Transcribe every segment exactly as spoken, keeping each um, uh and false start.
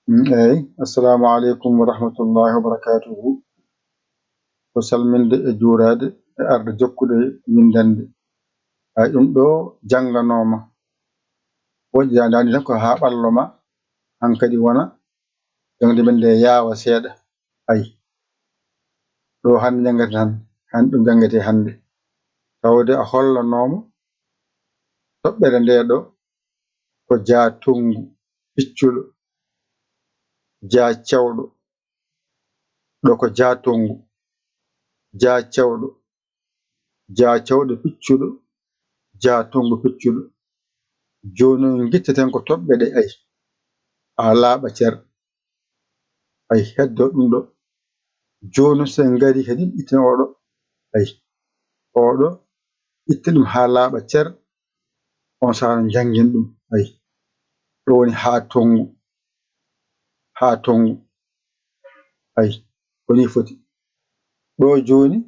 Mm, eey, assalamu aleykum wa rahmatullahi wa barakatuhu. Ko salminde e juuraade e arde jokkude winndande. Ay, ɗum ɗo jannganooma. Woƴƴaandaani tan ko haa ɓallo ma, hankadi wona jaŋde men nde yaawa seeɗa. Ay, ɗo hannde janngata tan, hannde ɗum janngete hannde. Tawde a hollanooma toɓɓere nde ɗo ko jaatungu piccuɗo, jaa cewɗo, ɗo ko jaatungu, jaa cewɗo, jaa cewɗo piccuɗo, jaatungu piccuɗo. Jooni on ngittaten ko toɓɓe ɗe, ay, haa laaɓa cer. Ay, heddo ɗum ɗo. Jooni so en ngari kadi, itten oɗo. Ay, oɗo, itte ɗum haa laaɓa cer. On saaha no njanngin ɗum. Ay, ɗo woni haa tonngu. Haa tonngu. Ay, ko ni foti. Ɗo jooni,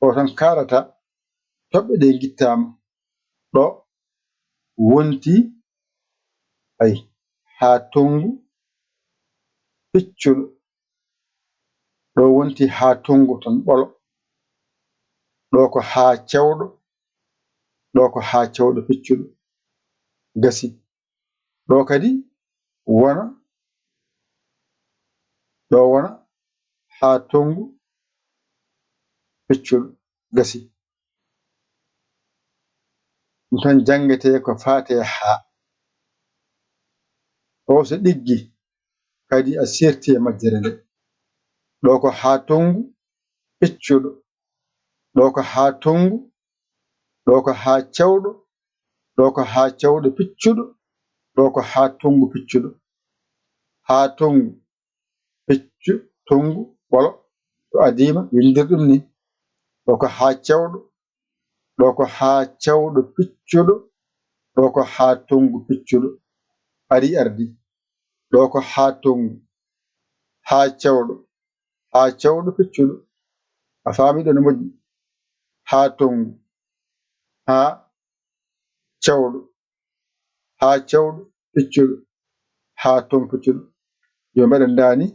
o tan kaarata toɓɓe ɗe ngittaama. Ɗo wonti, ay, haa tonngu piccuɗo. Ɗo wonti haa tonngu tan ɓolo. Ɗo ko haa cewɗo. Ɗo ko haa cewɗo piccuɗo. Gasi. Ɗo kadi wona, ɗo wona haa tonngu piccuɗo. Gasi. Ɗum tan janngete ko faati e haa. O so ɗiggi, kadi a serti e majjere nde. Ɗo ko haa tonngu piccuɗo. Ɗo ko haa tonngu. Ɗo ko haa cewɗo. Ɗo ko haa cewɗo piccuɗo. Ɗo ko haa tonngu piccuɗo. Haa tonngu piccu, tonngu ɓolo. To adiima, winndir ɗum ni. Ɗo ko haa cewɗo. Ɗo ko haa cewɗo piccuɗo. Ɗo ko haa tonngu piccuɗo. Ari ardi. Ɗo ko haa tonngu. Haa cewɗo. Haa cewɗo piccuɗo. A faami ɗo no moƴƴi. Haa tonngu. Haa cewɗo. Haa cewɗo piccuɗo. Haa tonngu piccuɗo. Yo mbaɗen ndaani.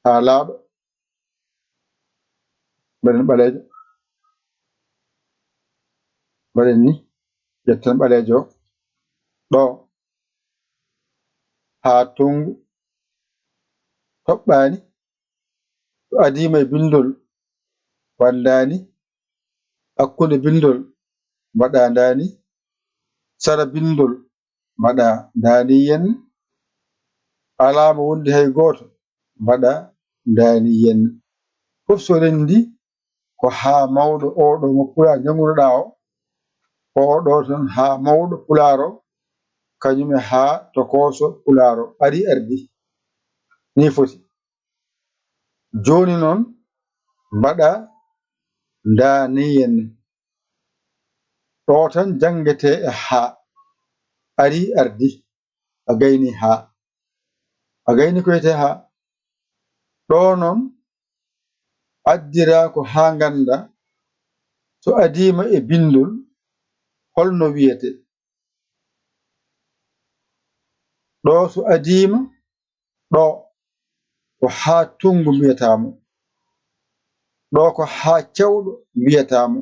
Haa laaɓa. Mbaɗen ɓaleejo. Mbaɗen ni. Ƴetten ɓaleejo. Ɗo. Haa tonngu. Toɓɓaani. To adiima e binndol, mbaɗa ndaani. Hakkunde binndol, mbaɗa ndaani. Sara binndol, mbaɗa ndaani yen. Alaa mo wondi hay gooto, mbaɗa ndaani yen. Fof so renndi, ko haa mawɗo oɗo mo Pulaar janngunoɗaa o, oɗo tan haa mawɗo Pulaar o, kañum e haa tokooso Pulaar o, ari ardi. Ni foti. Jooni noon, mbaɗa ndaani yen. Ɗo tan janngete e haa. Ari ardi. A gayni haa. A gayni ko wiyetee haa. Ɗo noon, addiraa ko haa ngannda so adiima e binndol, holno wiyetee. Ɗo so adiima, ɗo ko haa tonngu mbiyataa mo. Ɗo ko haa cewɗo mbiyataa mo.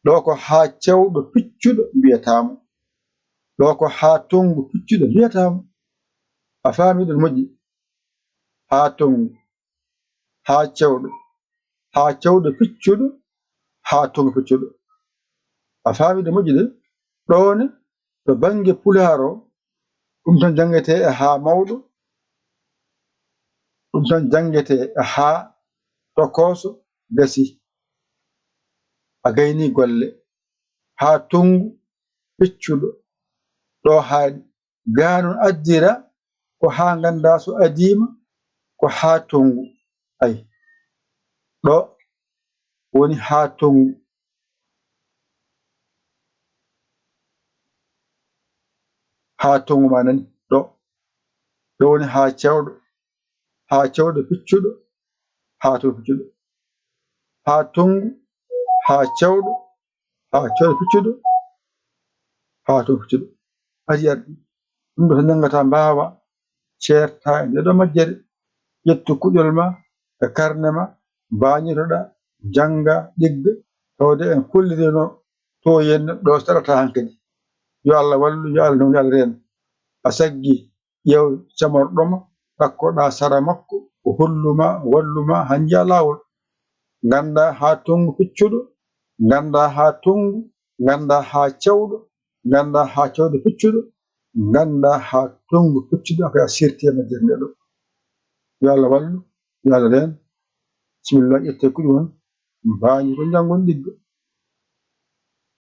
Ɗo ko haa cewɗo piccuɗo mbiyataa mo. Ɗo ko haa tonngu piccuɗo mbiyataa mo. A faami ɗon moƴƴi? Haa tonngu, haa cewɗo, haa cewɗo piccuɗo, haa tonngu piccuɗo. A faami ɗo moƴƴi de? Ɗo ne, to bannge Pulaar o, ɗum tan janngetee e haa mawɗo, ɗum tan janngetee e haa tokooso gasi. A gayni golle. Haa tonngu piccuɗo. Ɗo haaɗi. Gaa noon addira ko haa ngannda so adiima ko haa tonngu. Ay. Ɗo woni haa tonngu. Haa tonngu ma nani. Ɗo. Ɗo woni haa cewɗo. Haa cewɗo piccuɗo. Haa tonngu piccuɗo. Haa tonngu. Haa cewɗo. Haa cewɗo piccuɗo. Haa tonngu piccuɗo. Haa tonngu piccuɗo. Ari arɗi. Ɗum ɗo so nanngataa mbaawa ceerta e nde ɗo majjere. Ƴettu kuɗol ma e karne ma, mbaañitoɗa, jannga, ɗigga, tawde en kollirino to yen ɗo saɗata hankadi. Yo Allah wallu, yo Allah nungu, yo Allah reen. A saggi, ƴeew camorɗo ma, ɗakkoɗa sara makko, o hollu ma, wallu ma, haa njiya laawol. Ngannda haa tonngu piccuɗo, ngannda haa tonngu, ngannda haa cewɗo, ngannda haa cewɗo piccuɗo, ngannda haa tonngu piccuɗo, ko a sirti e majjere nde ɗo. Yo Allah wallu, yo Allah reen. Bisimilla, ƴette kuɗi mon, mbaañi ko njanngon ɗigga.